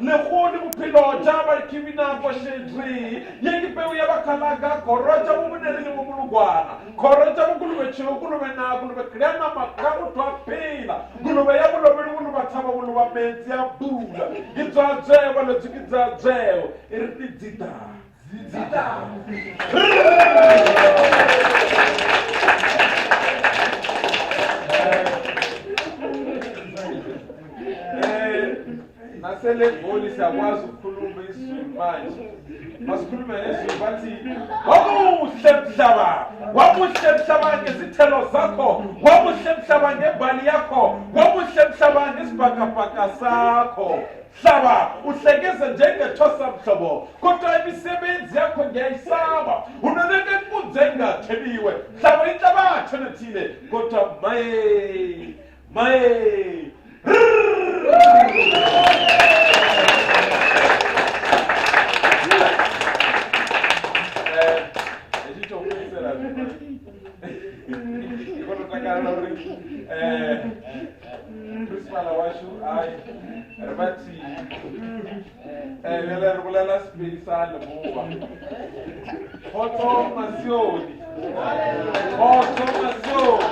Lekgone bophelo tša ba kibina košedri. Ye ke peu ya bakgalaka kgoro tša bobonere le bomolokwana. Kgoro tša bokolobe tšhego kolobe na kolobe krea nama ka go thwa phela. Kolobe ya bolobe le boloba thaba boloba meetse a pula. Ke tswatswewa letswe ke tswatswewa e re ke dzita. Dzita. Naselegoli siyakwazi ukukhuluma isiZulu manje. Masikhulume ngesiZulu bathi wamuhle mhlaba, wamuhle mhlaba ngezithelo zakho, wamuhle mhlaba ngembali yakho, wamuhle mhlaba ngesibhakabhaka sakho. Hlaba uhlekeze njengethosa mhlobo, kodwa imisebenzi yakho ngiyayisaba. Unoneke inkunzi engathebiwe, hlaba inhlabathi enothile, kodwa maye maye. Hezwi tsho fhedzisela ndi khou tou takalela uri principal washu ai ri vhathihi bjale re bolela Sepedi sa Leboa. Kgotso Masione. Kgotso Masione.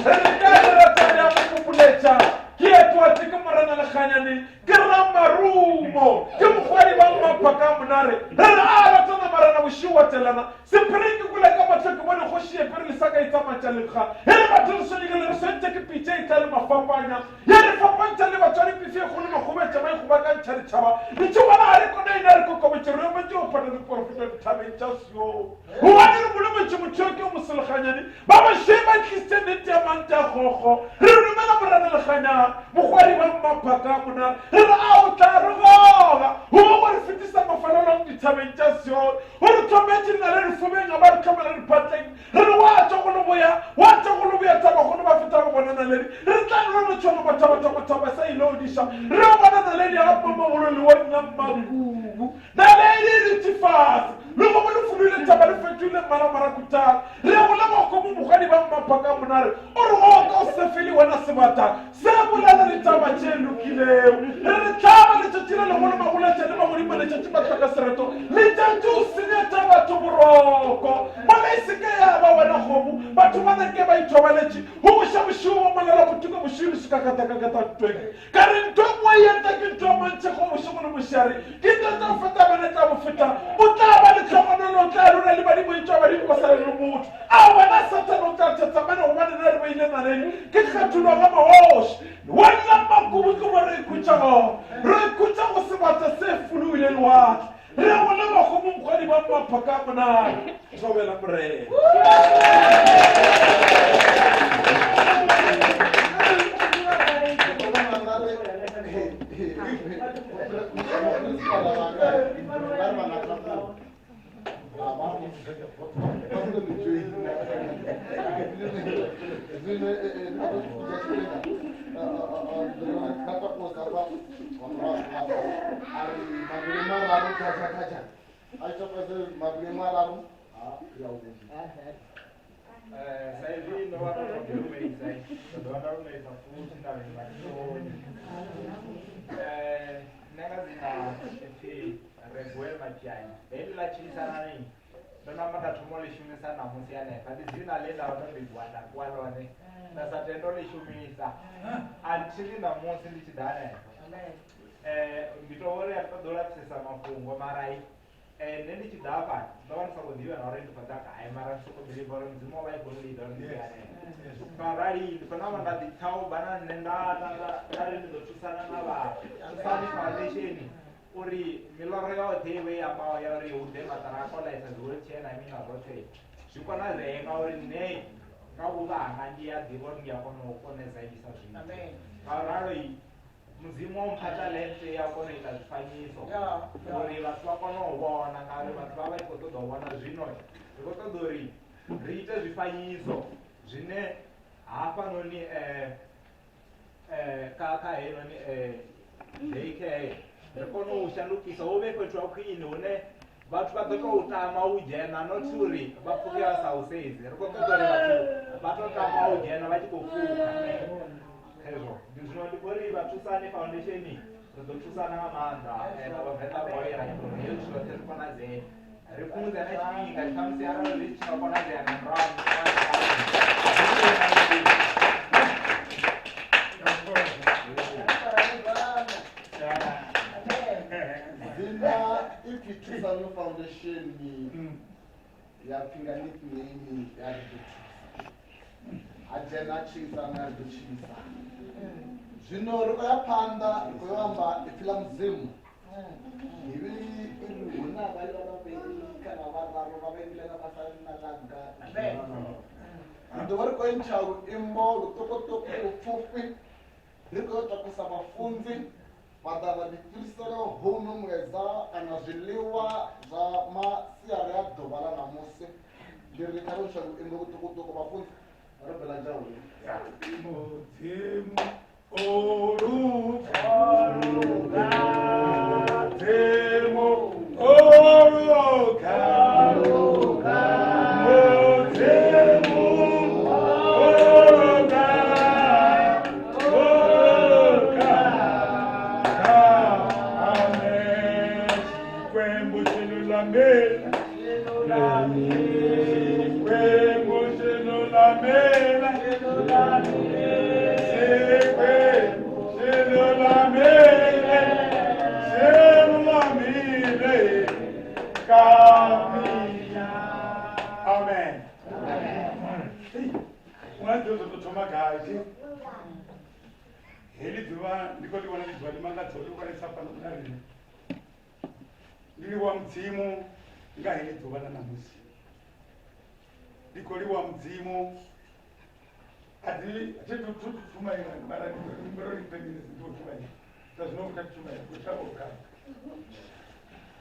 Re le kae lerato le a mo popoletša? Ke etwatse ke Morena Lekganyane, ke Ramarumo, ke mokgwadi wa Mmaphaka Monare. Re re a ratana marena bošego wa telana. Sephiring ke kwele ka mahlo ke bone kgoši epere lesaka e tsamaya lenkga. E re batho re swenyegile re swentše ke pitša e tla le mafapanya. Ya re fapantšha le batswadi pifi e kgolo makgobetša ba ikgobakantšha ditšhaba. Ditšhobana ga re kone ena re kokobetše re emetše go phata diporofeto dithabeng tša Sione. Gobane re bolometše motho yo ke yo moseloganyane ba bašweu ba tlisitše nnete ya mante a kgokgo. Re romela Morena Lekganyane, mokgwari wa Mmaphaka Monare, re re a o tla re goga goba go re fetisa mafelelong dithabeng tša Sione. O re hlometše dinaledi difubeng, a ba re hlomela diphatleng. Re re wa tšwa go loboya, wa tšwa go loboya thabakgolo ba feta go bona naledi. Re tla re re tšhona mathaba-thaba thaba sa ile odiša. Re yo bona naledi ya mmamogolo lewong la mmakubu. Naledi e dutše fase. Legomo le foloile thaba le fetohile mmala marakutana. Re ya go leboga kgomo mokgwadi ba mmaphaka monare. O re oka o sefele wena sebata. Se bolela ditaba tše lokilego. Re re hlaba letšatši le legolo magoletša le magodimo letšatši mahloka sereto. Letšatši o senyetša batho boroko. Mola e se ke ya ba wena kgomo. Batho ba nake ba ithobaletše. Go boša bošego ba molela botuka bošego le šikakatakakata ntweng. Ka re ntho e nngwe ye ntle ke ntho ya mantšhego bošego le mošare. Ke ntho tša go feta bana tša go feta. O tla ba letlhogonolo o tla lona le badimo etšwa badimo ba sa le motho. A wena Sathane o tla thetsa mane gobane nna re beile naledi ke kgetholwa ga magoši. Wena Makubu ke mo re ikhutša gona. Re ikhutša go sebata se fologile lewatle. Re go leboga go mokgwadi ba maphaka a monate. Thobela Morena. Sa izwi ndo vha ndo tou lumelisa ndo dovha nda lumelisa futhi nda ri matsheloni. Nṋe nga dzina ipfhi Reguel Matshiani heḽi ḽa tshilisanani ndo namba nda thoma u ḽi shumisa ṋamusi hanefha ndi dzina ḽe nda vha ndo bebiwa nda fhiwa ḽone nda sa tende u ḽi shumisa until ṋamusi ndi tshi ḓa hanefha. Ndi tou uri a thi ṱoḓi u lapfisesa mafhungo mara Nṋe ndi tshi ḓa hafha ndo vha ndi sa khou ḓivha na uri ndi khou ḓa gai mara ndi sokou believe uri mudzimu o vha i khou nlida uri ndi ḓe hanefha. Ngaurali ndi khou namba nda ḓi pfha u bva na nṋe nda nda nda nda ri ndi ḓo thusana na vha Thusani Foundation uri miloro yoṱhe i vhe i ambaho ya uri hu ḓe maṱiraka o ḽaisa dzi wheelchair na mini na zwoṱhe zwi konadzee ngauri nṋe nga vhuvha hanga ndi a ḓivha uri ndi a kona u konedzanyisa zwithu. Ngauralo Mudzimu o mpha talente ya u kona u ita zwifanyiso uri vhathu vha kone u vhona ngauri vhathu vha vha tshi khou ṱoḓa u vhona zwino ri khou ṱoḓa uri ri ite zwifanyiso zwine hafhanoni kha kha heinoni daycare ri kone u shandukisa hu vhe fhethu ha khwine hune vhathu vha ḓo tou tama u dzhena not uri vha pfhuke vha sa u sedzi ri khou ṱoḓa uri vhathu vha tou tama u dzhena vha tshi khou pfukha. Khezwo ndi zwino ndi khou ri vha Thusani Foundation ri ḓo thusana nga maanḓa na vhavenḓa boy ra ita uri hezwi zwoṱhe zwi konadzee. Ri fhungudze na tshifhinga khamusi arali zwi tshi nga konadzea nga murahu Dzina ipfi Thusano Foundation ya pfi nga nickname ya ri ḓo thusa. Ha dzhena tshilisano ya ri ḓo tshilisa. Zwino ri khou ya phanḓa ri khou yo amba ipfi ḽa Mudzimu. Bivhili i ri hu na vhali vha vhavhili kana vhararu vha vha nga fhasi ha dzina ḽanga. Ri ḓo vha ri khou intsha luimbo luṱukuṱuku lupfufhi ri khou yo takusa vhafunzi vha ḓa vha ḓi fhirisela houno mulaedza kana zwiḽiwa zwa masiari a ḓuvha ḽa ṋamusi. Ndi ri kha ri ntsha luimbo luṱukuṱuku vhafunzi ro bvela nzhawini. Mudzimu o luga, Mudzimu o luga, Mudzimu o luga, o luga. Amen. Xikwembu xi lulamile, Xikwembu xi lulamile, Xikwembu xi lulamile, xi lulamile ka mina. Amen. Hey, u nga ḓivha zwo tou thoma gai thi? Heḽi ḓuvha ndi khou ḽi vhona ḽi ḓuvha ḽi mangadzaho ḽi khwalisa fhano na riṋe. Ndi livhuwa Mudzimu nga heḽi ḓuvha ḽa ṋamusi. Ndi khou livhuwa Mudzimu a thi thi thu thu tshumaela mara ndi khou humbela uri mphe minetse ndi khou tshumaela zwa zwino kha tshumaela khou shavha u kha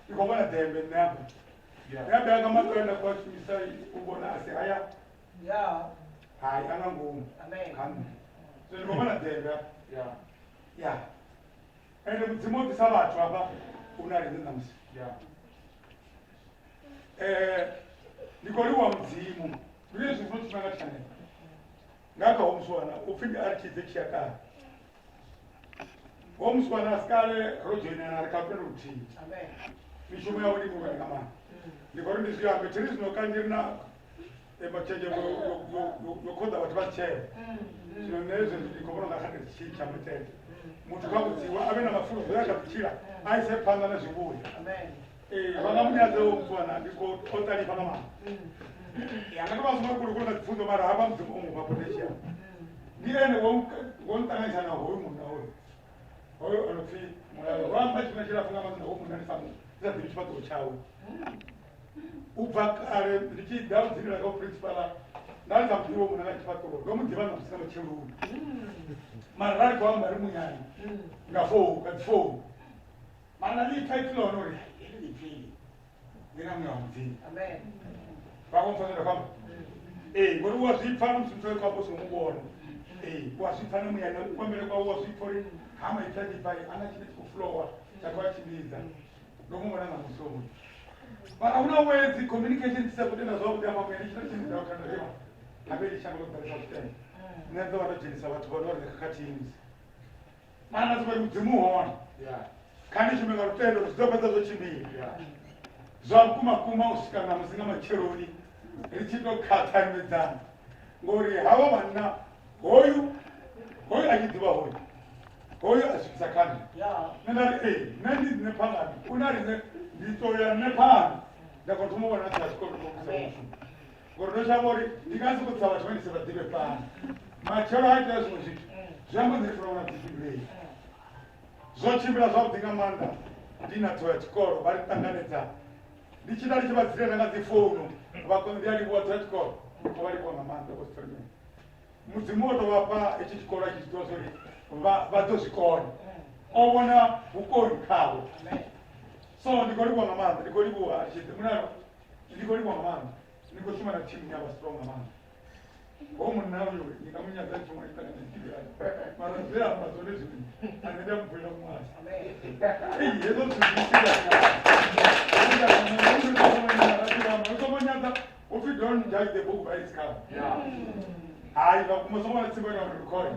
ndi khou vhona ḓembe nṋe hafha nṋe anga anga maṱo ane nda khou a shumisa u vhona a si haya hai a nga ngomu kha nṋe so ndi khou vhona ḓembe hafha ya ende Mudzimu o ḓisa vhathu hafha u na riṋe ṋamusi ndi khou livhuwa Mudzimu ndi hezwi zwino tshifhinga nga tshanele nga kha homuswana u pfhi ndi a ri tshidze tshi ya kale homuswana a si kale ro dzhoinana ri kha lutendo luthihi mishumo yawe ndi muhulwane nga maanḓa ndi khou ri ndi zwi ambe thiri zwino kanzhi ri na tshenzhemo yo khoḓa vhathu vha si tsheo zwino nṋe zwezwi ndi khou vhona unga kha ndi tshintsha maitele muthu kha vhudziwa a vhe na mafulufhelo a kha ḓi tshila a ise phanḓa na zwivhuya. Ee, vha nga munyadza wo muswana ndi khou o ṱalifha nga maanḓa. Ya nga tovha songo kulukulu na dzipfunzo mara hafha Mudzimu o mufha potential. Ndi ene wo wo nṱanganyisa na hoyu munna hoyu. Hoyu o no pfi Mulalo. Ro amba tshifhinga tshilapfu nga maanḓa na hoyu munna ndi sa mu ndi sa ḓivhi tshifhaṱuwo tshawe. U bva kale ndi tshi ḓa u dzinela kha principal nda ndi sa mu ḓivhi hoyu munna nga tshifhaṱuwo. Ndo mu ḓivha ṋamusi nga matsheloni. Mara ra ri khou amba ri muyani nga founu nga dzi founu. Mara na ḽi pfa ipfi ḽa hone uri heḽi ipfi ḽi ndi na muya wa Mudzimu. Vha khou mpfa zwine nda khou amba? Ee, ngori u a zwi pfa na musi muthu a khou amba u songo mu vhona. Ee, u a zwi pfa na muyani kuambele kwawe u a zwi pfa uri ha maipfi a tshi pfa a na tshine tshi khou flowa tsha khou a tshimbidza. Ndo mu vhona ṋamusi hoyu muthu. Mara hu na wedzi communication dzi sa khou tenda zwavhuḓi afha muyani tshino tshine nda khou tenda habe ḽi shango ḽo ḓalesa zwitenda. Nṋe ndo vha ndo dzhenisa vhathu vha no ri khakhathini. Mara na soko Mudzimu u hone. Kha ndi shume nga lutendo uri zwi ḓo fhedza zwo tshimbila. Zwa vhukuma kuma u swika ṋamusi nga matsheloni ri tshi tou khaṱhamedzana ngori havha vhanna hoyu hoyu a tshi ḓivha hoyu hoyu a swikisa kha nṋe. Nṋe nda ri ee nṋe ndi nṋe phangani u na riṋe ndi tou ya nṋe phanḓa nda kona thoma u vhona tsha tshikolo ndo vhusa mushumo. Ngori ndo shavha uri ndi nga sokou tsa vhathu vha ndi sa vha ḓivhe fhano. Matshelo ha itea zwiṅwe zwithu zwi amba nṋe ndi fanela u vha na vhuḓifhinduleli. Zwo tshimbila zwavhuḓi nga maanḓa ndi na ṱhoho ya tshikolo vha ri ṱanganedza ndi tshi ita ndi tshi vha dzilela nga dzi founu vha kona ndi a livhuwa ṱhoho ya tshikolo ndi khou vha livhuwa nga maanḓa vho Sithole. Mudzimu o tou vha fha hetshi tshikolo a tshi zwi ḓivha zwa uri vha vha ḓo zwi kona. O vhona vhukoni khavho. So ndi khou livhuwa nga maanḓa ndi khou livhuwa Mulalo ndi khou livhuwa nga maanḓa. Ni khou shuma na thimu ya vha strong nga maanḓa. Ho munna uyu ni nga munyadza tshiṅwe a tshi ṱangana na mara zwe a amba zwone zwine a nṋe ndi a mubvulela muṅwasi. Ei hezwo zwithu zwi itika. Songo nyadza upfi don't judge the book by its cover. Hai vhakuma songo vha na tsimbo ine uri record.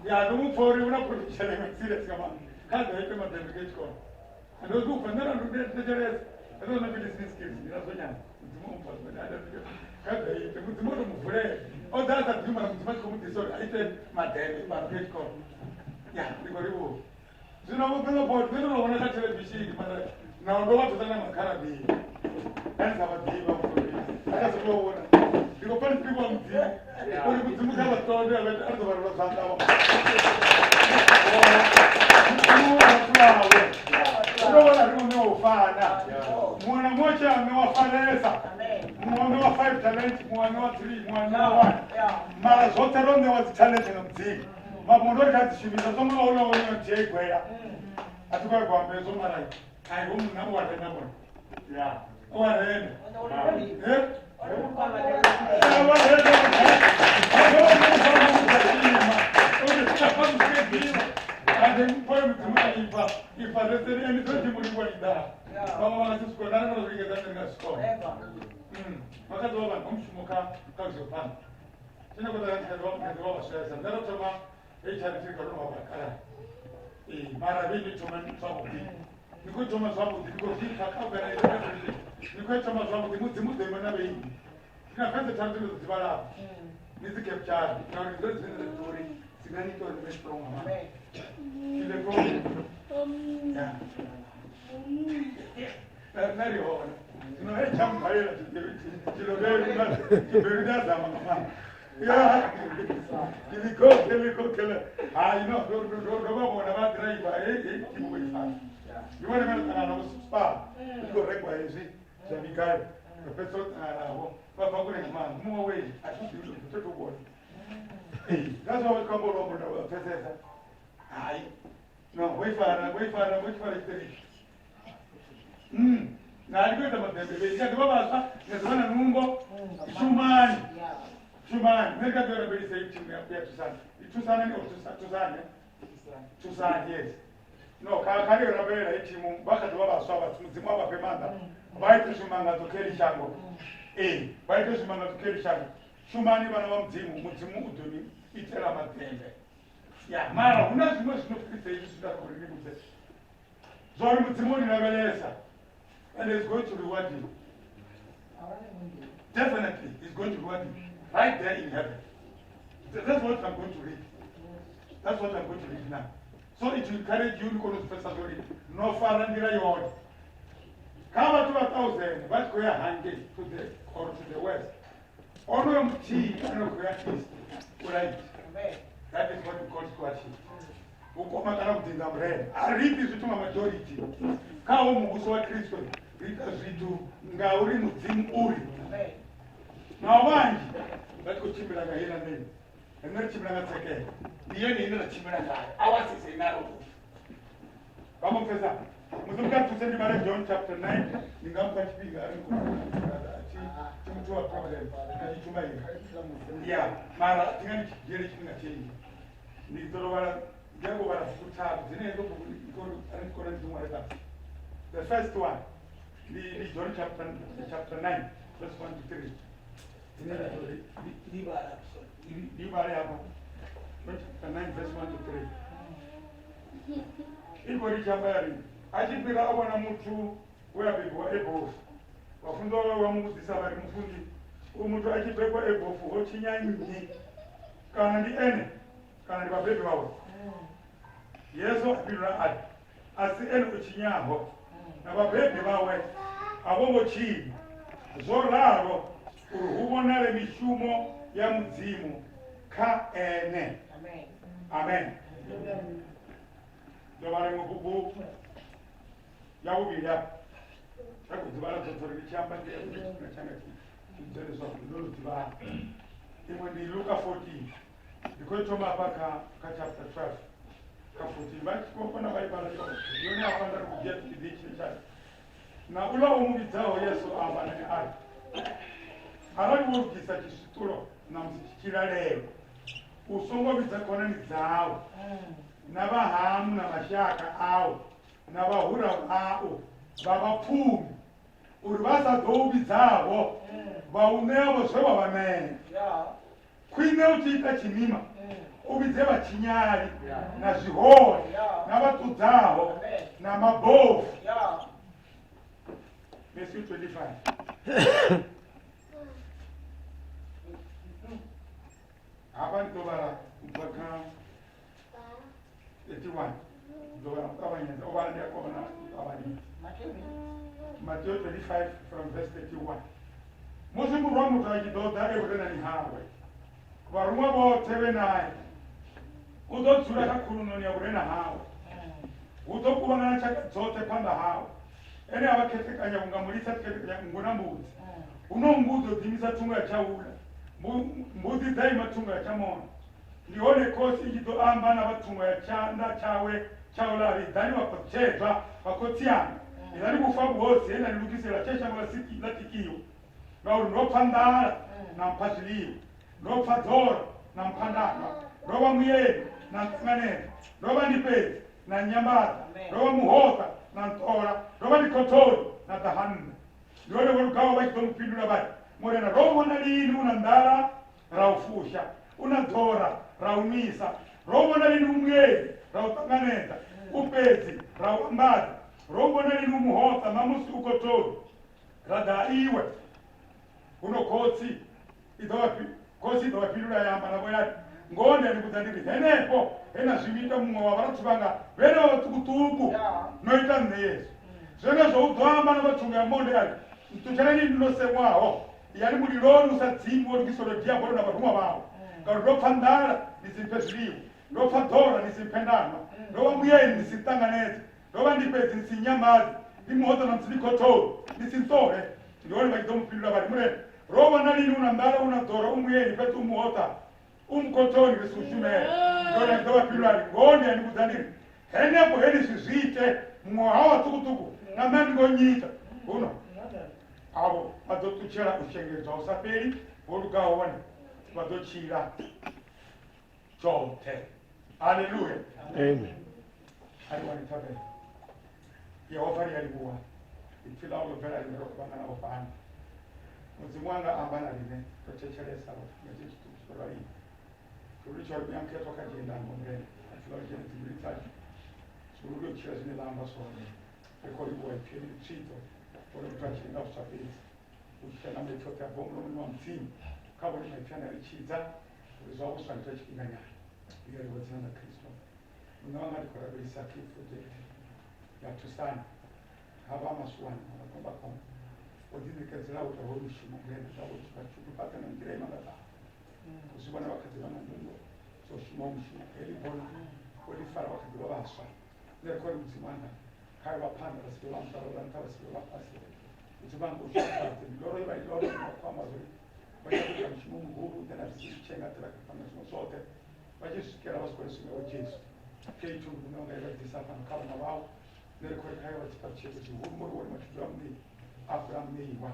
Ya ndo mu pfa uri hu na potential iṅwe serious nga maanḓa kha ḓo ite maḓembe kha tshikolo. Ndo zwi pfa nṋe ndo thetshelesa hezwo na business skills ndi nazwo nyana mudzimu o mpha zwone kha ḓo ite mudzimu o to mu vulela o ḓa a sa ḓivhi mara mudzimu a tshi khou mu ḓisa uri a ite maḓembe fhano kha tshikolo. Ya ndi khou livhuwa. Zwino vho Billboard nṋe ndo no vhona kha thelevishini mara naho ndo vha thusa na makhalavhili nda ndi sa vha ḓivhi vha a kha sokou vhona ndi khou pfa ndi tshi livhuwa mudzimu uri mudzimu kha vha tonde a ri ḓo vha rula zwanḓa vho mudzimu wa vhathu vhawe u tou vhona ri muṋe wa u fana muṅwe na muṅwe tshe a ṋewa faresa muṅwe o ṋewa five talent muṅwe a ṋewa three muṅwe a ṋewa one mara zwoṱhe ro ṋewa dzi talent nga mudzimu mafhungo ndo ri kha dzi shumisa songo vha houḽa wone wa dzhia igwela a thi khou ya kuamba hezwo mara ai ho munna u a renda vhone ya u a renda Eh? Eh, wa renda vakadzi va vanhu va mushumo kha kha zwo phanḓa tshine kho ḓa kha ḓi wa vhaswesa nṋe ro thoma heyi charity ri kha ro vha vhakala ee mara vhe ndi thoma zwavhuḓi ni khou thoma zwavhuḓi ni khou zwi pfa kha organize everything ni khou thoma zwavhuḓi mudzimu ḓo ima na vheiwe ndi na fhedza tharu dzine dzo dzi vhalaho ni dzi capture ngauri ndi dzone dzine dza ita uri dzi nga ni ita uri ni vhe strong nga maanḓa Kileko ya na ri hone zwino hei tsha mbalela tshilobelu tshibelu ndi a zama nga maanḓa ya kilikho kilikho hayi no ndo vha vhona vha ḓiraiva hei hei thimu vho ifana ndi vhone vha ṱangana navho spa ndi khou rengwa hezwi zwa migayo ro fhedzisela u ṱangana navho vha bva kule nga maanḓa muṅwe we a thi ḓivhi tou tou vhona ee ngazwo vha tshi khou amba luambo nda vha pfesesa hayi no vho ifara vho ifara vho tshifara tshiṱiriki na ndi khou ita maḓembe vhe nga ḓivha vhaswa nga ḓivha na nungo shumani shumani nṋe ndi kha ḓi rabelisa iyi thimu ya thusana i thusana ni thusane thusane yes no kha kha ri rabelela iyi thimu vha kha ḓivha vhaswa vhathu mudzimu a vha fhe maanḓa vha ite zwimangadzo kha heḽi shango ee vha ite zwimangadzo kha heḽi shango shumani vhana vha mudzimu mudzimu u ḓo ni itela maḓembe ya mara hu na zwiṅwe zwino fhirisa hezwi zwine nda khou ri ni vhudze zwa uri mudzimu o ni lavhelesa and is going to reward you definitely is going to reward you right there in heaven. That's what I'm going to read. That's what I'm going to read now, so it will encourage you ni kone u zwi pfesesa uri no fara nḓila yone kha vhathu vha thousand vha tshi khou ya hangei to the or to the west onoyo muthihi ane khou ya east u right. That is what we call stewardship, vhukoma kana vhuḓinḓa murena. A ri iti zwithu nga majority khaho muvhuso wa Kristo ri ita zwithu ngauri mudzimu uri naho vhanzhi vha tshi khou tshimbila nga heiḽa nḓila riṋe ri tshimbila nga tsekelo ndi yone ine ra tshimbila ngayo awasise inaro vha mu pfesa mudzimu kha thuse ndi vhale John chapter 9 ndi nga mpha tshifhinga ari thi muthu wa problem a tshi tshumaila ya mara thi nga ndi tshi dzhiele tshifhinga tshinzhi ndi ḓo vhala ndi a vhala bugu tharu dzine hedzo bugu ndi kone ndi ṅwale fhasi. The first one ndi John chapter 9 verse 1 to 3 dzine nda ḓo ri ndi vhale hafha. John chapter 9 verse 1 to 3 i khou ri tshamba ya ri a tshi fhira a vhona muthu we a bebiwa e bofu vhafunziwa vhawe vha mu vhudzisa vha ri mufunzi u muthu a tshi bebwa e bofu ho tshinya nnyi kana ndi ene kana ndi vhabebi vhawe? Yesu a fhindula a ri a si ene o tshinyaho na vhabebi vhawe a vho ngo tshinya zwo ralo uri hu vhonale mishumo ya mudzimu kha ene. Amen. Ndo vhala iṅwe bugu ya vhuvhili afha nda khou dzi vhala dzoṱhe uri ndi tshi amba ndi tshifhinga tshanga tshi dzhene zwavhuḓi ndo no dzi vhala. Iṅwe ndi Luka 14 ndi khou i thoma hafha kha chapter 12 kha 14 vha tshi khou kona vha i vhala yone yone hafha nda ri khou dzhia tshipiḓa tshine tsha na uḽa o mu vhidzaho Yesu a amba nae a ri arali wo lugisa tshiswiṱulo ṋamusi tshi tshilalelo u songo vhidza khonani dzau na vha haṋu na mashaka au na vhahura vhau vha vhapfumi uri vha sa ḓo u vhidzavho vha u ṋeavho zwe wa vha ṋea. Khwine u tshi ita tshimima. U vhidze vhatshinyali na zwihole na vha ṱudzaho na mabofu. Matthew 25. Hafha ndi ḓo vhala u bva kha 31. Ndi ḓo vhala u ṱavhanyedza. U vhala ndi a kona u ṱavhanyedza. Matthew 25 from verse 31. Musi murwa muthu a tshi ḓo ḓa e vhurenani hawe, vharuṅwa vhoṱhe vhe nae, u ḓo dzula kha khuluṋoni ya vhurena hawe. Hu ḓo kuvhangana tshaka dzoṱhe phanḓa hawe. Ene a vha khethekanya vhunga mulisa a tshi khethekanya nngu na mbudzi. Huno nngu u ḓo ḓiimisa thungo ya tshaula, mbudzi dza ima thungo ya tshamonde. Ndi hone khosi i tshi ḓo amba na vha thungo ya tshanḓa tshawe tshaula a ri, Iḓani vhafhaṱutshedzwa vha khotsi anga, iḽani vhufa vhuhosi he nda ni lugisela tshe shango ḽa tikiwa. Ngauri ndo pfa nḓala na mpha zwiḽiwa, ndo pfa ḓora na mpha nda nwa, ndo vha muyeni na nṱanganedza, ndo vha ndi fhedzi na nnyambadza, ndo vha muhoṱa na nṱola, ndo vha ndi khothoni na ḓa ha nṋe. Ndi hone vho lugaho vha tshi ḓo mu fhindula vha ri, Murena, ro u vhona lini u na nḓala ra u fusha, u na ḓora ra u nwisa? Ro u vhona lini u muyeni ra u ṱanganedza, u fhedzi ra u ambadza? Ro u vhona lini u muhoṱa, ṋamusi u khothoni ra ḓa ha iwe? Huno khotsi i ḓo vha khosi i ḓo vha fhindula ya amba navho ya ri, Ngoho ndi a ni vhudza ndi ri, henefho he na zwi ita muṅwe wa vharathu vhanga vhenevha vhaṱukuṱuku, no ita nṋe Yesu. Zwenezwo u ḓo amba na vha thungo ya monde a ri, Nṱutsheleni inwi no seṅwaho, iyani muliloni u sa dzimi wo lugiselwa Diabolo na vharuṅwa vhawe. Ngauri ndo pfa nḓala, ni si mphe zwiḽiwa, ndo pfa ḓora, ni si mphe nda nwa, ndo vha muyeni, ni si nṱanganedze, Ndo vha ndi fhedzi ni si nnyambadze, ndi muhoṱa na musi ndi khothoni, ni si nṱole. Ndi hone vha tshi ḓo mu fhindula vha ri, Murena, ro u vhona lini u na nḓala, u na ḓora, u muyeni, fhedzi u muhoṱa, u mukhothoni, ri si u shumele? Ndi hone a tshi ḓo vha fhindula a ri, Ngoho ndi a ni vhudza ndi ri, henefho he ni si zwi ite muṅwe wa havha vhaṱukuṱuku, na nṋe a ni ngo nnyita. Huno avho vha ḓo ṱutshela u shengedzwa hu sa fheli, vho lugaho vhone vha ḓo tshila tshoṱhe. Haleluya. Amen. A ri wane thabelo. Yehova ri a livhuwa. Ipfi ḽau ḽo bvela riṋe ro kuvhanganaho fhano. Mudzimu wanga amba na riṋe ro thetshelesa nga tshithu tshiṱuku tsho raliho. Tshihulu tsho ri muya mukhethwa kha dzhie ndango Murena. Ipfi ḽau dzhene dzimbilu dzashu. Zwihulu ri tshila zwine ḽa amba zwone. Ri khou livhuwa ipfi heḽi tswidzo uri muthu a tshile nga vhuswa fhedzi. U tshila nga maipfi oṱhe a bvaho mulomoni wa Mudzimu. Kha vhone maipfi ane a ri tshidza uri zwa vhuswa ndi zwa tshifhinganyana. Ndi a livhuwa dzina ḽa Kristo. Muṋe wanga ndi khou rabelisa kha iyi project ya thusana ha vha masuwana na vhakombakomba vho ḓiṋekedzela u ita hoyu mushumo Murena zwa vho vha tshi fhaṱa nga nḓila i mangadzaho. U zwi vhona vha kha ḓi vha na nungo dzo shuma hoyu mushumo heḽi bono vho ḽi fara vha kha ḓi vha vhaswa. Nṋe ri khou ri Mudzimu wanga kha vha phanḓa vha si vhe vha nṱha vha nṱha vha si vhe vha fhasi. Mudzimu wanga u shudufhadze miloro ye vha i lora vha khou amba zwa uri vha nyaka u ita mushumo muhulu u ḓe na zwithu zwi tshee nga ṱiraka na zwiṅwe zwoṱhe vha tshi swikela vha swikela swika wa Jesu. Kheithu muṋe wanga i vha ḓisa fhano kha vhana vhau nṋe ri khou ri khayo vha tshifhaṱutshedzo tshihulu ngori wone mashudu a muṋei a fhira muṋeiwa.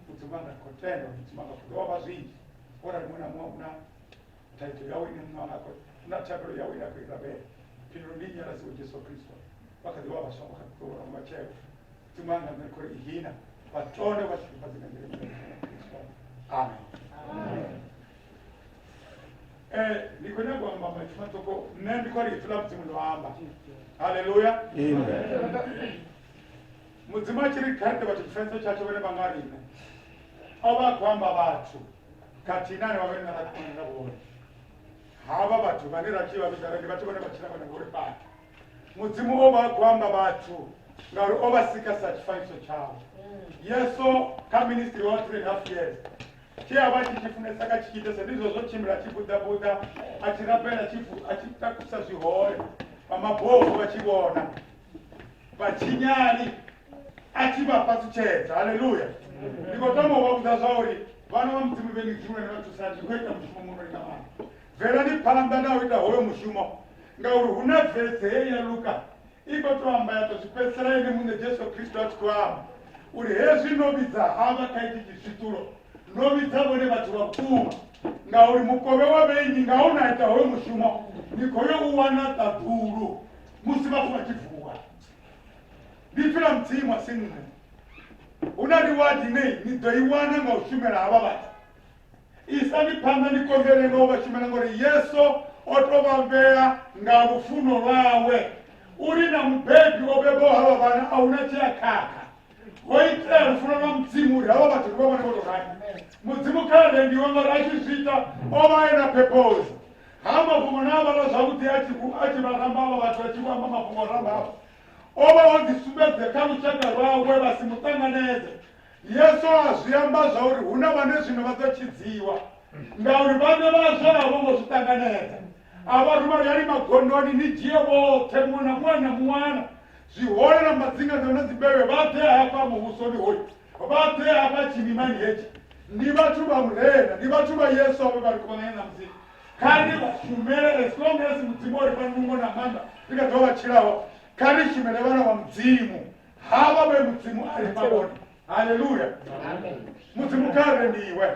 Mudzimu wanga ri khou tenda uri Mudzimu wanga khou ḓo vha fha zwinzhi orali muṅwe na muṅwe una thaidzo yawe ine muṋe wanga khou una thabelo yawe ine a khou i rabela. Phindulo ndi nnyi arali si Jesu Kristo. Vha kha ḓi vha vhaswa vha kha ḓi tou vhona matshelo. Mudzimu wanga nṋe ri khou ri ihina vha tonde vha shudufhadze nga nḓila ine Kristo. Amen. Ndi khou nyaga u amba maipfi maṱuku nṋe ndi khou ri ipfi ḽa Mudzimu ḽo amba. Haleluya. Mudzimu a tshi ri kha ri ite vhathu tshifanyiso tshatsho vhone vha nga riṋe o vha a khou amba vhathu khathihi na hanevha vhane ra konana na vhone. Havha vhathu vhane ra tshi vha vhidza ri ndi vhathu vhane vha tshila vhone vhuholefhali. Mudzimu o vha a khou amba vhathu ngauri o vha sika sa tshifanyiso tshawe. Yesu kha ministry wa 3.5 years tshe a vha tshi tshi funesa kha tshi itesa ndi zwezwo tshimbila a tshi buḓabuḓa a tshi rabela a tshi takusa zwihole vha mabofu vha tshi vhona vhatshinyali a tshi vha fhaṱutshedza. Haleluya. Ndi khou tama u vha vhudza zwa uri vhana vha Mudzimu vhe ni dzule vha thusani ndi khou ita mushumo muhulwane nga maanḓa. Bvelani phanḓa na u ita hoyo mushumo ngauri hu na vese heyi ya Luka i khou tou amba ya tou zwi fhedzisela ene muṋe Jesu Kristo a tshi khou amba uri hezwi no vhidza havha kha itshi tshiswiṱulo no vhidza vhone vhathu vha vhukuma ngauri mukovhe wa vheinyi nga u na ita hoyo mushumo ni khou yo u wana ṱaḓulu musi vhathu vha tshi vuwa. Ndi ipfi ḽa Mudzimu a si nṋe. Hu na reward ine ni ḓo i wana nga u shumela havha vhathu. Isani phanḓa ni konḓelele nga u vha shumela ngori Yesu o tou vha vhea nga lufuno lwawe uri na mubebi o bebwaho havha vhana a huna tshe a khakha. Ho itea lufuno lwa Mudzimu uri havha vhathu ri vha vhone vho tou rali. Mudzimu kha rendiwe ngauri a tshi zwi ita o vha e na purpose. Ha mafhungo na a vhala zwavhuḓi a tshi a tshi vha ramba havha vhathu a tshi vho amba mafhungo o ramba havha o vha o ḓisumbedza kha lushaka lwawe vha si mu ṱanganedze. Yesu a zwi amba zwa uri hu na vhane zwino vha ḓo tshidziwa ngauri vhaṋe vhazwo a vho ngo zwi ṱanganedza. A vha ruma uri yani magondoni ni dzhie vhoṱhe muṅwe na muṅwe na muṅwana zwihole na madzingano na dzimbevhe vha ḓe hafha muvhusoni hoyu vha ḓe hafha tshimimani hetshi. Ndi vhathu vha Murena, ndi vhathu vha Yesu avho vha ri kuvhanganya ṋamusi. Kha ri vha shumele as long as Mudzimu o ri fha nungo na maanḓa ri kha ḓi vha vha tshilaho. Kha ri shumele vhana vha Mudzimu havha vhe Mudzimu a ri fha vhone. Haleluya! Mudzimu kha rendiwe.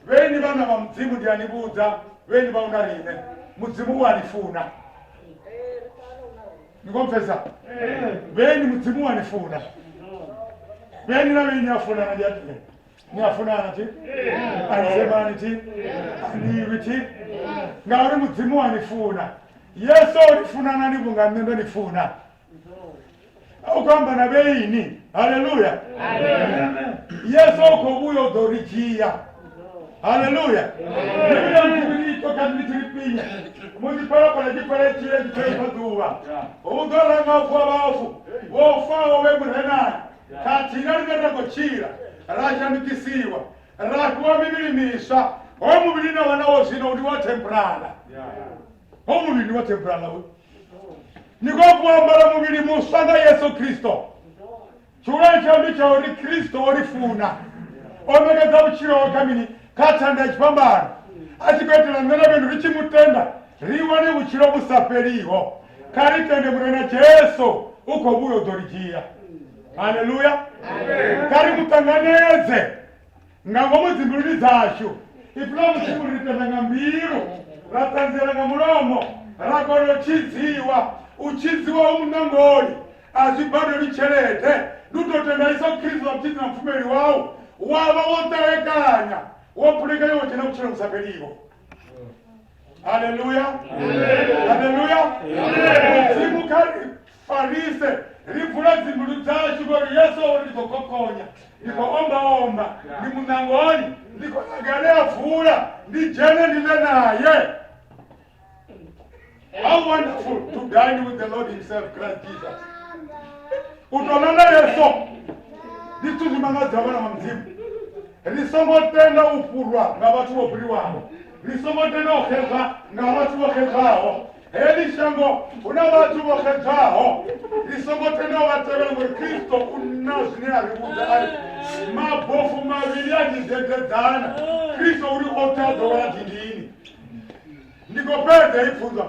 Vheni vhana vha Mudzimu ndi a ni vhudza, vheni vha una riṋe. Mudzimu u a ni funa. Ni khou mpfesa? Vheni Mudzimu u a ni funa. Vheni na vheni a funana ndi a tenda. Ni a funana thi? A ni semani thi? A ni lwi thi? Ngauri Mudzimu u a ni funa. Yesu o ri funana ni vhunga nṋe ndo ni funa. U khou amba na vheini. Haleluya. Yesu u khou vhuya u ḓo ri dzhia. Haleluya. Bivhili ya Mudzimu i ito kha ri tshi ri pinya. Musi phalaphala tshi pfala tshile tshi pfala kha ḓuvha. Hu ḓo ranga u vuwa vhafu vho faho vhe Murenani. Khathihi na riṋe ra khou tshila ra shandukisiwa ra fhiwa mivhili miswa. Hoyu muvhili na vha nawo zwino ndi wa temporala. Hoyu muvhili ndi wa temporala hoyu. Ni khou fhiwa ambara muvhili muswa nga Yesu Kristo. Tshihulwane tsha ndi tsha uri Kristo o ri funa. O ṋekedza vhutshilo hawe kha mini? Kha thanda ya tshifhambano. A tshi khou itela nṋe na vhenu ri tshi mu tenda ri wane vhutshilo vhu sa fheliho. Kha ri tende Murena Jesu u khou vhuya u ḓo ri dzhia. Haleluya. Kha ri mu ṱanganedze nga ngomu dzimbiluni dzashu. Ipfi ḽa Mudzimu ri tenda nga mbilu, ra ṱanziela nga mulomo, ra kona u tshidziwa. U tshidziwa hu muṋangoni, a zwi badelwi tshelede. Ndi u tou tenda Yesu Kristo sa mutshidzi na mupfumeli wau, wa vha wo ṱalekanya, wo phulekanya wo dzhena vhutshilo vhu sa fheliho. Haleluya, haleluya. Mudzimu kha ri farise ri vula dzimbilu dzashu ngori Yesu uri ndi khou khokhonya, ndi khou omba-omba, ndi muṋangoni, ndi khou nyaga ane a vula ndi dzhene ndi ḽe naye. How wonderful to dine with the Lord himself, Christ Jesus. U tou ḽa na Yesu ndi zwithu zwi mangadzaho vhana vha Mudzimu. Ri songo tenda u fhurwa nga vhathu vho fhuriwaho. Ri songo tenda u xedzwa nga vhathu vho xedzwaho. Heḽi shango hu na vhathu vho xedzwaho. Ri songo tenda u vha tevhela ngori Kristo u na zwine a ri vhudza a ri mabofu mavhili a tshi dededzana Kristo uri oṱhe a ḓo wela dindini. Ndi khou fhedza hei pfunzo.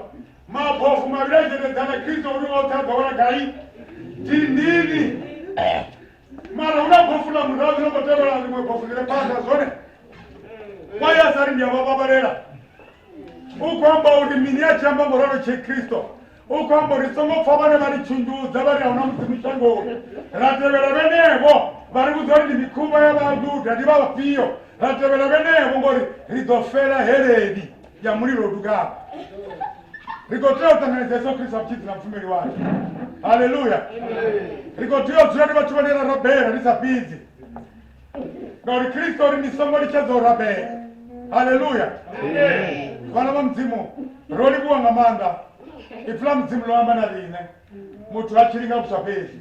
Mabofu mavhili a tshi dededzana Kristo uri oṱhe a ḓo wela gai? Dindini. Mara hu na bofu ḽa murahu ḽi no khou tevhela ḽiṅwe bofu ḽi re phanḓa zwone. Why a sa ri ndi a vha vhavhalela? U khou amba uri mini a tshi amba ngo ralo tshe Kristo? U khou amba uri songo pfa vhane vha ri tshunzhudza vha ri a huna Mudzimu shangoni. Ra tevhela vhenevho vha ri vhudza uri ndi mikhuvha ya Vhayuda ndi vha vhafhio. Ra tevhela vhenevho ngori ri ḓo fela heleni ya mulilo u dugaho. Ri khou tea u ṱanganedza Yesu Kristo sa mutshidzi na mupfumeli washu. Haleluya. Ri khou tea u dzula ri vhathu vhane ra rabela ri sa fhidzi. Ngauri Kristo uri ni songo litshedza u rabela. Haleluya. Vhana vha Mudzimu, ro livhuwa nga maanḓa. Ipfi ḽa Mudzimu ḽo amba na riṋe. Muthu ha tshili nga vhuswa fhedzi,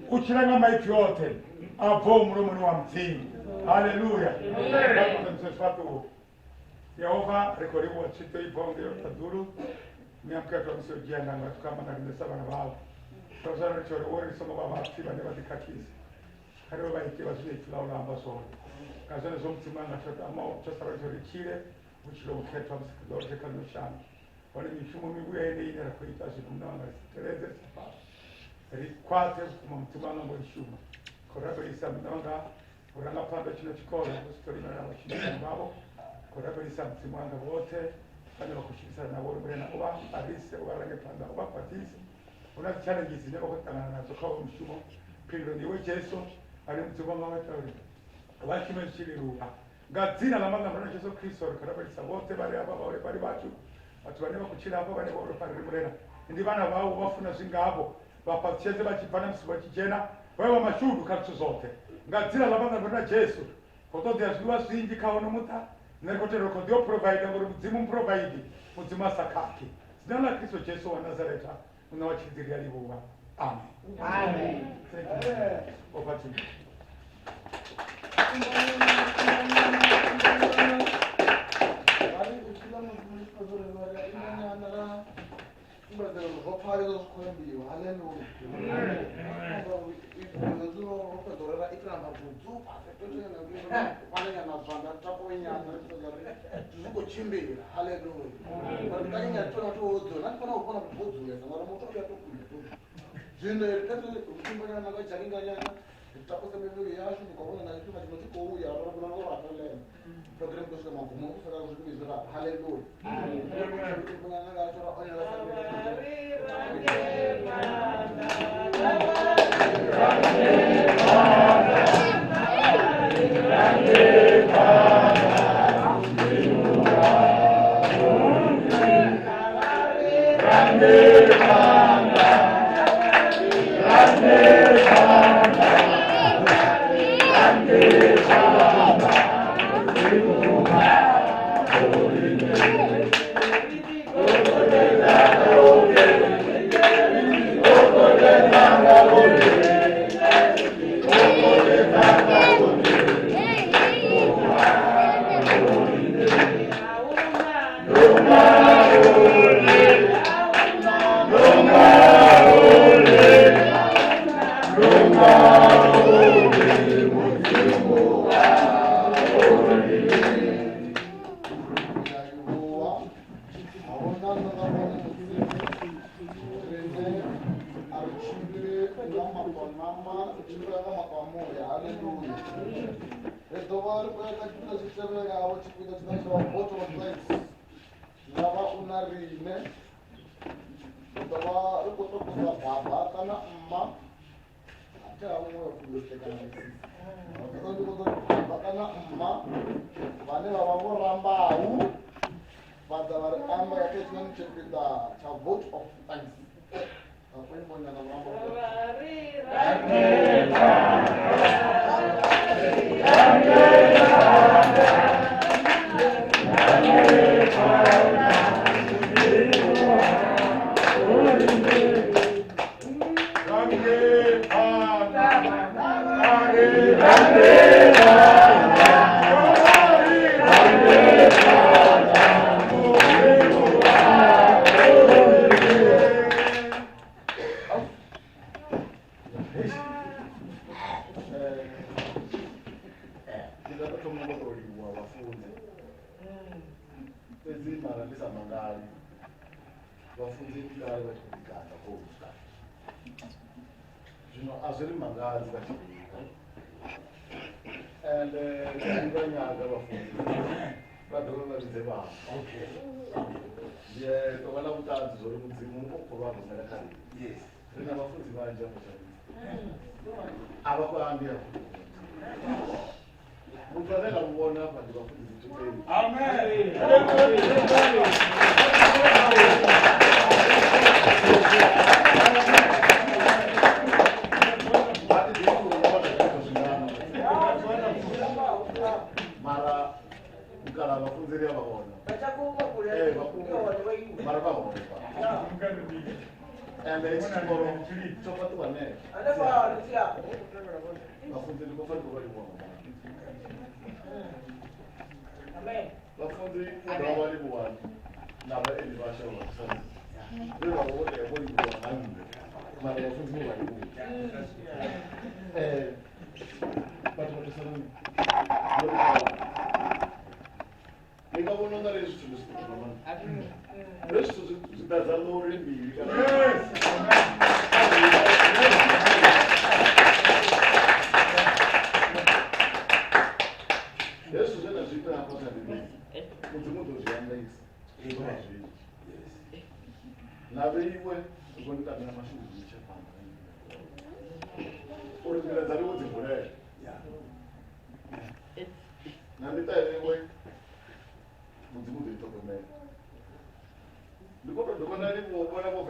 u tshila nga maipfi oṱhe a bvaho mulomoni wa Mudzimu. Haleluya. Zwifhaṱuwo. Yehova, ri khou livhuwa tswito i bvaho ngei ṱaḓulu. Muya mukhethwa musi o dzhia ndango a tshi khou amba na riṋe sa vhana vhau. Ro zwa ri tshi uri wo ri songo vha vhapfi vhane vha ḓikhakhisa. Kha ri vhe vhaiti vha zwine ipfi ḽau ḽa amba zwone. Nga zwenezwo Mudzimu anga tsho tama tsho sala ri tshi ri tshile vhutshilo vhukhethwa musi ri ḓo kha ḽino shango. Hone mishumo mivhuya yeneyi ine ra khou ita zwino Muṋe wanga ri si teledze ri sa fhaṱe. Ri khwaṱhe vhukuma Mudzimu anga ngo i shuma. Khou rabelisa Muṋe wanga vhurangaphanḓa tshino tshikolo vho si tou limela vhashumisani vhavho. Khou rabelisa Mudzimu wanga vhoṱhe vhane vha khou shumisana navho uri Murena u vha farise, u vha range phanḓa, u vha khwaṱhise. Hu na dzi challenges dzine vha khou ṱangana nadzo kha hoyu mushumo. Phindulo ndi iwe Jesu ane Mudzimu wanga wa ita uri vha shume zwi tshi leluwa. Nga dzina ḽa maanḓa Murena Jesu Kristo ri khou rabelisa vhoṱhe vha re afha vhaholefhali vhashu. Vhathu vhane vha khou tshila hafha vhane vha uri Murena ndi vhana vhau vha funa zwingavho vha fhaṱutshedze vha tshi bva na musi vha tshi dzhena vha vha mashudu kha zwithu zwoṱhe nga dzina ḽa vhana na Jesu. Khou ṱoḓea zwiḽiwa zwinzhi kha hono muṱa, nṋe ri khou tenda uri khou ḓi o provide ngori Mudzimu muprovide, Mudzimu a sa khakhi. Dzina ḽa Kristo Jesu wa Nazaretha muṋe wa tshilidzi ri a livhuwa. Amen. Amen. Thank you. Over to you.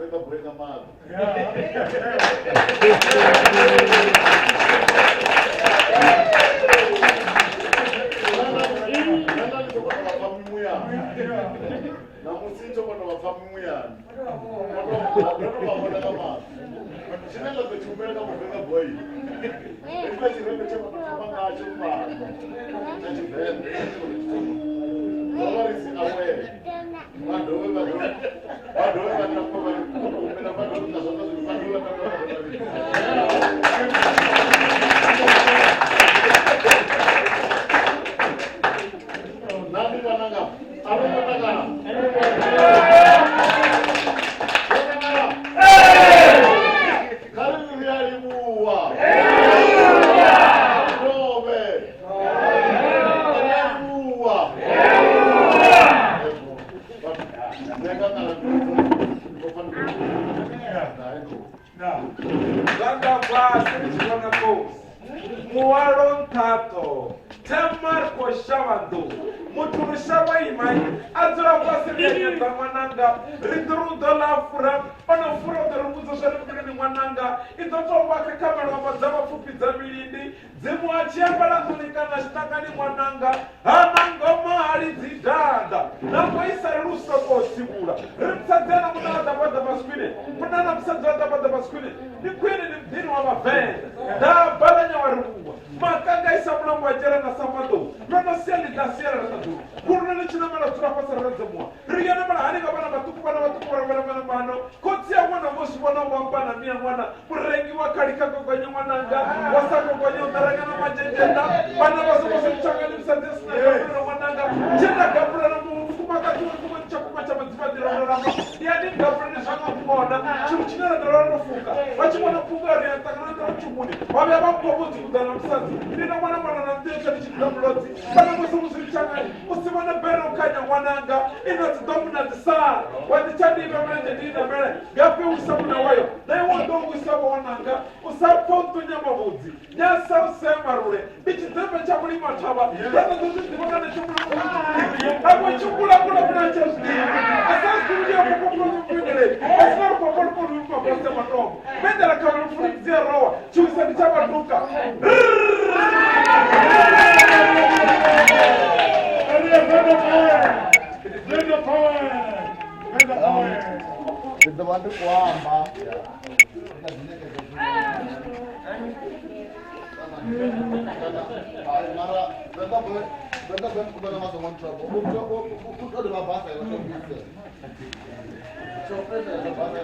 Muvenḓa boy nga maanḓa. Nṋe nda ndi khou kona u vha pfa muyani. Ṋamusi ndo kona u vha pfa muyani. Ndo to vha vhona nga maṱo. Tshine nda ḓo tshi humbela kha Muvenḓa boy hetshiḽa tshirendo tshe vha tou thoma ngatsho fhano tsha Tshivenḓa ro vha ri si awele vha dovhe vha dovhe vha dovhe vha takuwe vha ri humbela vha dovhe nga zwanḓa zwivhili vha dovhe vha takuwe vha dovhe vha ri. Nandi vhananga a vho ngo takala? Vho takala? Kha ri ri a livhuwa. Kha ri dovhe. Ri a livhuwa. Nṋe nga ṱala ndi khou pfa ndi khou Hai, khou. Zwanḓa fhasi ri tshi vhona khosi. Muhwalo nṱhaṱo. Thamar khou shavha nḓou. Muthu ri shavha ima a dzula fhasi ri a nyadza ṅwananga. Ri ḓo ri u ḓo ḽa a fura, o no fura u ḓo ri vhudza zwa ri mbiluni ṅwananga. I ḓo tou vha khakhamalofha dza vhapfufhi dza milindi. Dzimu a tshi ambela nḓuni kana tshiṱakani ṅwananga. Hana ngoma ha lidzi danda. Nango i sa ri lu sokou sivhula. Ri musadzi ana munna wa ḓafha ḓafha sikhwine. Munna na musadzi wa ḓafha ḓafha sikhwine. Ndi khwine ndi muḓini wa Vhavenḓa. Nda balanya wa rivhuwa. Makanga isa mulambo wa dzhena na Safaḓou. Ḽo no sia ḽi ḓa sia ḽa ṱaḓulu. Khulune ḽi tshi namela dzula fhasi ra redzemuwa. Ri yo namela hani nga vhana vhaṱuku vhana vhaṱuku vha vhana vhana vhano. Khotsi a ṅwana vho zwi vhona u amba na mia ṅwana. Murengi wa khali kha gogonye ṅwananga. Wa sa gogonye u ḓo renga na manzhenzhenda. Vhana vha songo zwi tshangani musadzi a sina gambulelo ṅwananga. Tshe nda gambulela mufumakadzi wa muṅwe tsha kuma tsha madzivhaḓila ro lamba. Ndi a ni gambulele zwa nga kona. Tshiṅwe tshine ra ḓo ro fuka. Vha tshi vhona phunga ri a ṱangana na tshumuni. Vha vhuya vha mpha vho dzikuḓa na musadzi. Ndi na ṅwana ṅwana na nḓila tsha ndi tshi gambulodzi. Vhana vho songo zwi tshangani. U si vhone bere u khanya ṅwananga. I na dziḓomu na dzisala. Wa ḓi tsha ndi ivhe mulenzhe ndi inamele. Ngafhi u wisa muṋe wayo. Na iwe u ḓo wisa vho ṅwananga. U sa pfa u ṱunya mavhudzi. Nyasa u sea marule. Ndi tshidzembe tsha mulima thavha. Nda ṱoḓa zwi ḓivha kana tsho Ako tshi kula kula kula tsha zwi ḓivha. A sa zwi ḓivhi ya fhufha fhufha A si na lufhafha lufhafha lufhafha fhasi ha matombo. Bendela kha lufuni dzi a rowa. Tshiwisa ndi tsha vhatuka. Ndi ḓo vha ndi khou amba nda ḓi ṋekedza hai mara Venḓa boy Venḓa boy ndi khumbela nga songo nthrobo u to livha basa yo to bise. So pressure ya basa.